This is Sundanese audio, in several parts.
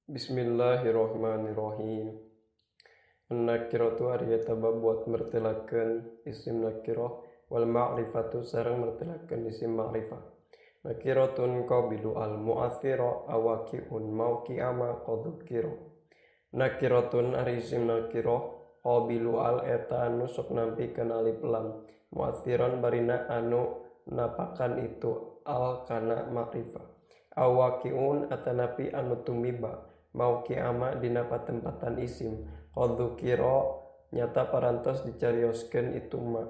Bismillahirrahmanirrahim. An-nakiratu ari eta babuat mertelakeun isim nakirah wal ma'rifatu sareng mertelakeun isim ma'rifah. Nakiratun qabilu al mu'athira awaqi'un mauqi'ama qadzukira. Nakiratun ari isim nakirah qabilu al eta anu sok nampikeun alif lam mu'athiran barina anu napakan itu al kana ma'rifah. Awaqi'un atanapi anu tumiba mauqi'ama dina patempatan isim qadzukira nyata parantos dicarioskeun itu ma.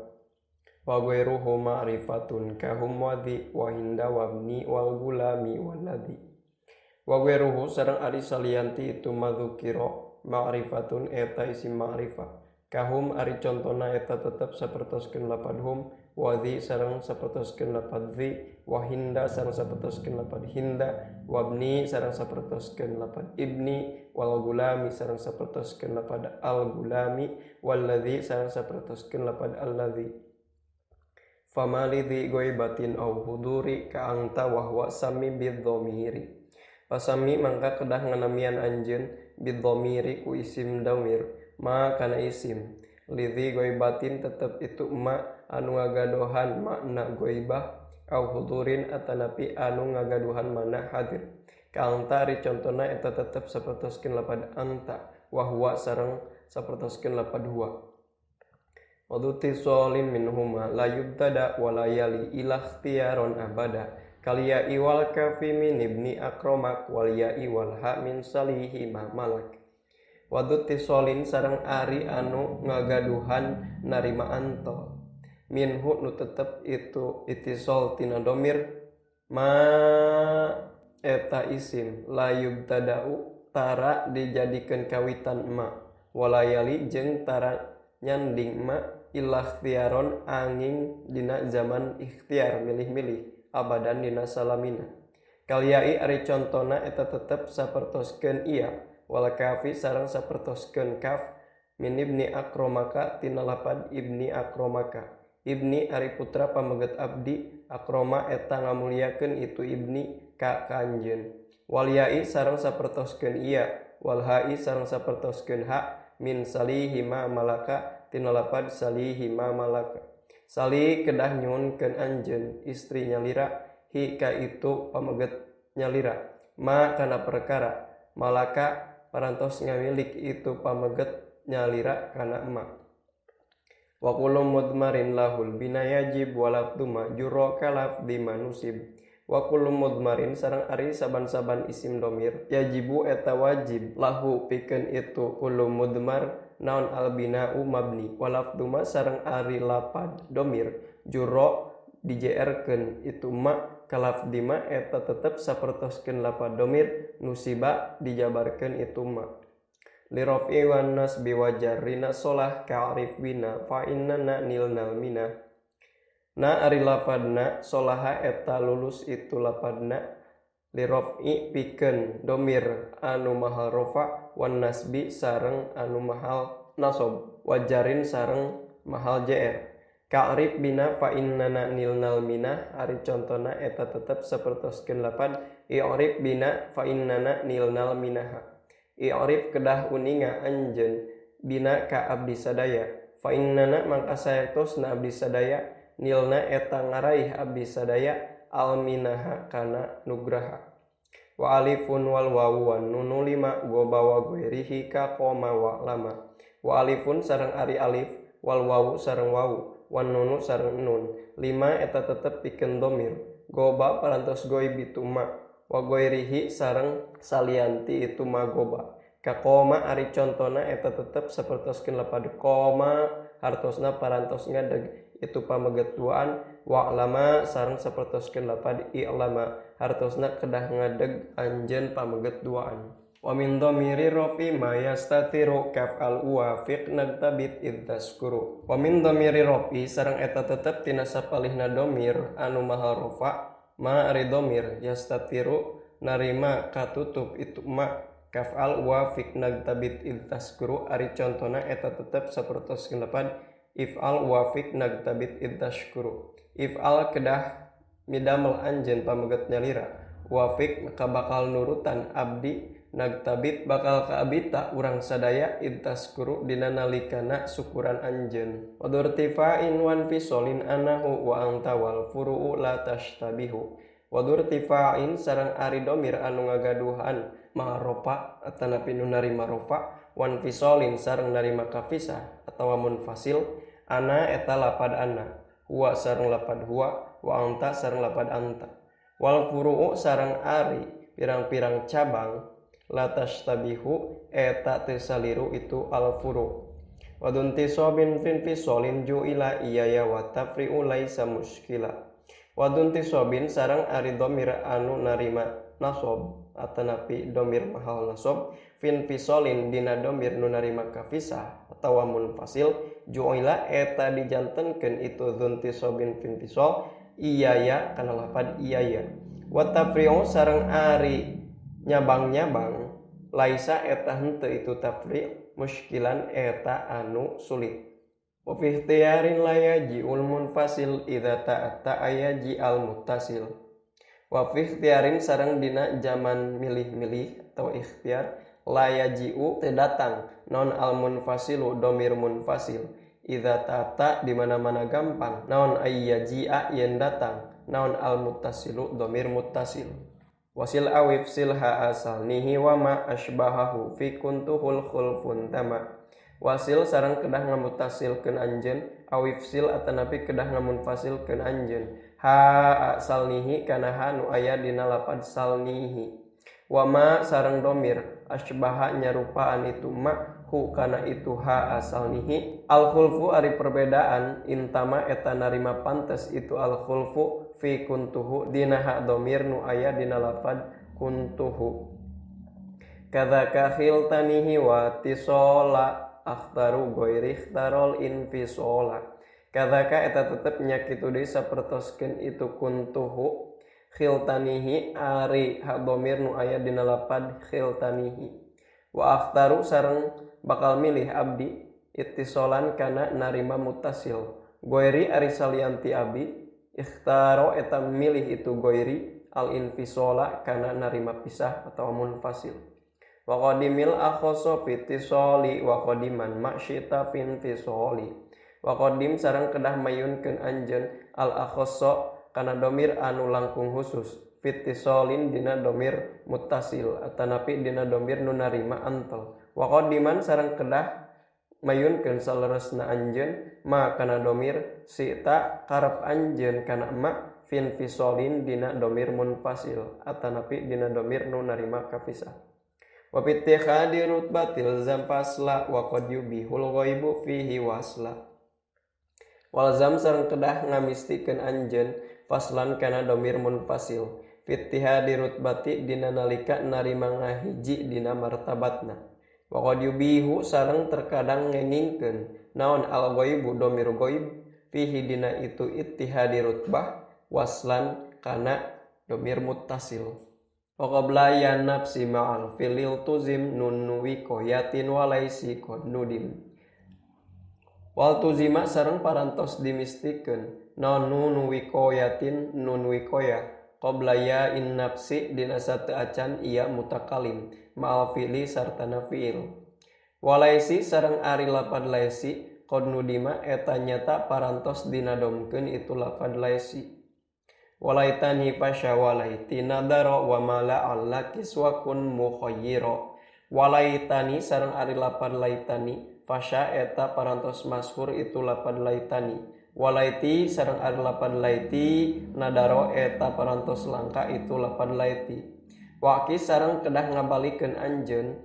Wa ghairuhu ma'rifatun kahum wadhi wa hinda wabni wal gulami walladhi. Wa ghairuhu sareng ari salianti itu madzukira ma'rifatun eta isim ma'rifah. Kahum ari contona eta tetep sapertoskeun lapad hum, wadhi sareng sapertoskeun lapad dhi, wa hinda sareng sapertoskeun lapad hinda, wabni sareng sapertoskeun lapad ibni, wal gulami sareng sapertoskeun lapad al gulami, walladhi sareng sapertoskeun lapad alladhi. Famali dhi goibatin au huduri ka angta wahwa sami bidhamiri. Pasami mangka kedah nganamian anjeun bidhamiri ku isim damir ma kana isim. Lidhi goibatin tetep itu ma anu ngagaduhan makna goibah au hudurin atanapi anu ngagaduhan makna hadir. Ka angta ari contona eta tetep sapertoskeun lapad angta wahwa sareng sapertoskeun lapad huwa. Waduti solim minhuma la yubtada wa la yali ila ikhtiyaron abada kaliya iwal kafi min ibni akromak wal ya'i wal ha min salihi ma malak. Waduti solin sareng ari anu ngagaduhan narima antol minhu nu tetep itu itisol tina domir ma eta isim la yubtada'u tara dijadikeun kawitan ma walayali jeung tara nyanding ma ilah ikhtiaron angin dina zaman ikhtiar milih-milih abadan dina salamina. Kaliai ari contona eta tetep sapertoskeun iya wal kafi sareng sapertoskeun kaf min ibni akromaka tina lapad ibni akromaka. Ibni ari putra pameget abdi akroma eta ngamuliakeun itu ibni ka kanjeun. Wal ya'i sareng sapertoskeun iya wal ha'i sareng sapertoskeun ha min salihi ma malaka tina lapad salihi ma malaka. Sali kedah nyuhunkeun anjeun istri nyalira hi ka itu pameget nyalira ma kana perkara malaka parantos ngamilik itu pameget nyalira kana ma. Wa kullu mudmarin lahul bina yajib wa lafdu ma jurra kalaf di manusib. Wa kullu mudmarin sareng ari saban-saban isim domir yajibu eta wajib lahu pikeun itu kullu mudmar naon al bina'u mabni wa lafdu ma sareng ari lapad domir jurra dijerkeun itu ma kalaf dima eta tetep sapertoskeun lapad domir nusiba dijabarkeun itu ma. Lirofi wan nasbi wa jarrina solah ka'rif bina fa innana nilnal mina. Na ari lapadna solaha eta lulus itu lapadna lirofi pikeun domir anu mahal rofa wan nasbi sareng anu mahal nasob wajarin sareng mahal jr. Ka'rif bina fa innana nilnal mina ari contona eta tetep sapertoskeun lapad i'rif bina fa innana nilnal minaha. I'rif kedah uninga anjeun bina ka abdi sadaya fa innana mangka saektosna abdi sadaya nilna eta ngaraih abdi sadaya alminaha kana nugraha. Wa alifun wal wawu wan nunu lima goba wa ghairihi ka qoma wa lama. Wa alifun sareng ari alif wal wawu sareng wawu wan nunu sareng nun lima eta tetep pikeun domir goba parantos goib itu ma wa ghairihi sareng salianti itu ma goba. Ka qoma ari contona eta tetep sapertoskeun lapad qoma hartosna parantos ngadeg itu pameget duaan wa lama sareng sapertoskeun lapad i'lama hartosna kedah ngadeg anjeun pameget duaan. Wa min dhamiri rafi ma yastatiru kaf al uwafiq nagtabit id tashkuru. Wa min dhamiri rafi sareng eta tetep tina sapalihna domir anu mahal rofa ma ari domir yastatiru narima katutup itu ma Kaf'al wafiq nagtabit id tashkuru ari contona eta tetep sapertos lapad if'al wafiq nagtabit id tashkuru. If'al kedah midamel anjeun pameget nyalira, wafiq maka bakal nurutan abdi, nagtabit bakal kaabita urang sadaya id tashkuru dina nalikana syukuran anjeun. Wadurtifa'in wan fisolin anahu wa anta wal furu'u la tashtabihu. Wadurtifa'in sareng ari domir anu ngagaduhan maropa atanapi nu narima rofa, wan fisolin sareng narima kafisah atawa munfasil, ana eta lapad ana, huwa sareng lapad huwa, wa anta sareng lapad anta. Wal furu'u sareng ari pirang-pirang cabang la tashtabihu eta teu saliru itu al furu. Wadunti sobin fin fisolin ju'ila iyaya wa tafri'u laisa muskila. Wadunti sobin sareng ari domir anu narima nasob atanapi domir mahal nasob fin fisolin dina domir nu narima kafisah atawa munfasil ju'ila eta dijantenkeun itu dzunti sobin fin fisol iyaya kana lapad iyaya. Wa tafri'u sareng ari nyabang-nyabang laisa eta henteu itu tafri' muskilan eta anu sulit. Wa fi ikhtiyarin la yaji'ul munfasil idza ta'atta ayaji al muttasil. Wa fi ikhtiyarin sareng dina zaman milih-milih atau ikhtiar la yaji'u teu datang non al munfasilu domir munfasil idza ta'atta di mana-mana gampang naon ayyaji'a yen datang naon al muttasilu domir muttasil. Wasil awif silha asalnihi wa ma asbahahu fi kuntuhul khulfun tama. Wasil sareng kedah ngamutasilkeun anjeun, awif sil atanapi kedah ngamunfasilkeun anjeun. Ha asalnihi kana ha nu aya dina lapad salnihi. Wa ma sareng domir asbaha nyarupaan itu ma hu kana itu ha asalnihi. Al khulfu ari perbedaan intama eta narima pantes itu al khulfu fi kuntuhu dina ha domir nu aya dina lapad kuntuhu. Kadzaka khiltanihi wa tisola akhtaru ghairi ikhtarol infisola. Kadzaka eta tetep nya kitu deui sapertoskeun itu kuntuhu khiltanihi ari ha domir nu aya dina lapad khiltanihi. Wa akhtaru sareng bakal milih abdi ittisolan kana narima mutasil. Ghairi ari salianti abdi ikhtaro eta milih itu ghairi al infisola kana narima pisah atau munfasil. Wa qadimil akhoso fitisoli wa qadiman masyita finfisoli. Wa qadim sareng kedah mayunkeun anjeun al akhoso kana domir anu langkung khusus fitisolin dina domir muttasil atanapi dina domir nu narima antel. Wa qadiman sareng kedah mayunkeun saleresna anjeun ma kana domir sita karep anjeun kana ma finfisolin dina domir munfasil atanapi dina domir nu narima kapisah. Wa bittikhadi rutbatil zampasla wa qad yubihul ghaibu fihi wasla. Walzam sareng kedah ngamistikeun anjeun faslan kana domir munfasil fittihadi rutbati dina nalika narima ngahiji dina martabatna. Wa qad yubihu sareng terkadang ngengingkeun naon al ghaibu domir ghaib fihi dina itu ittihadi rutbah waslan kana domir muttasil. Wa qabla ya nafsi ma'al filil tuzim nun wiqayatin walaisi qad nudim. Wal tuzima sareng parantos dimistikeun naon nun wiqayatin nun wiqayah qabla ya in nafsi dina sateu acan ia mutakalim ma'al fili sartana fiil. Walaisi sareng ari lapad laisi qad nudima eta nyata parantos dinadomkeun itu lapad laisi. Walaitani fasya walaiti nadaro wa mala alla kiswakun mukhayyira. Walaitani sareng ari lapad laitani fasya eta parantos masyhur itu lapad laitani. Walaiti sareng ari lapad laiti nadaro eta parantos langka itu lapad laiti. Waki sareng kedah ngabalikeun anjeun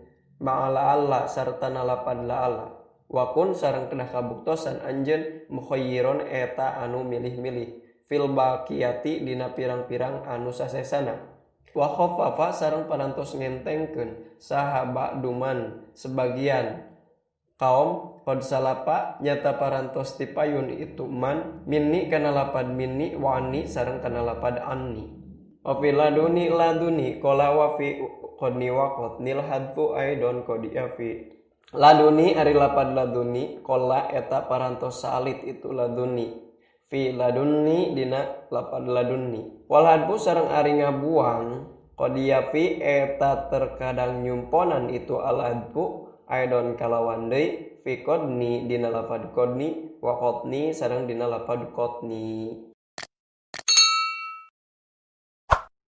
ma'ala alla sarta lapad la'ala. Wakun sareng kedah kabuktosan anjeun mukhayyiron eta anu milih-milih fil baqiyati dina pirang-pirang anu sasesana. Wa khaffafa sareng parantos ngentengkeun saha ba'duman sebagian kaum qad salapa nyata parantos tipayun itu man minni kana lapad minni wa anni sareng kana lapad anni. Wa fi laduni laduni qala wa fi qadni wa qadnil hadfu aidon qad yafi. Laduni ari lapad laduni qalla eta parantos salit itu laduni fi ladunni dina lapad ladunni. Wal hadfu sareng ari ngabuang qad yafi eta terkadang nyumponan itu al hadfu aidon kalawan deui fi qadni dina lapad qadni wa qadni sareng dina lapad qadni.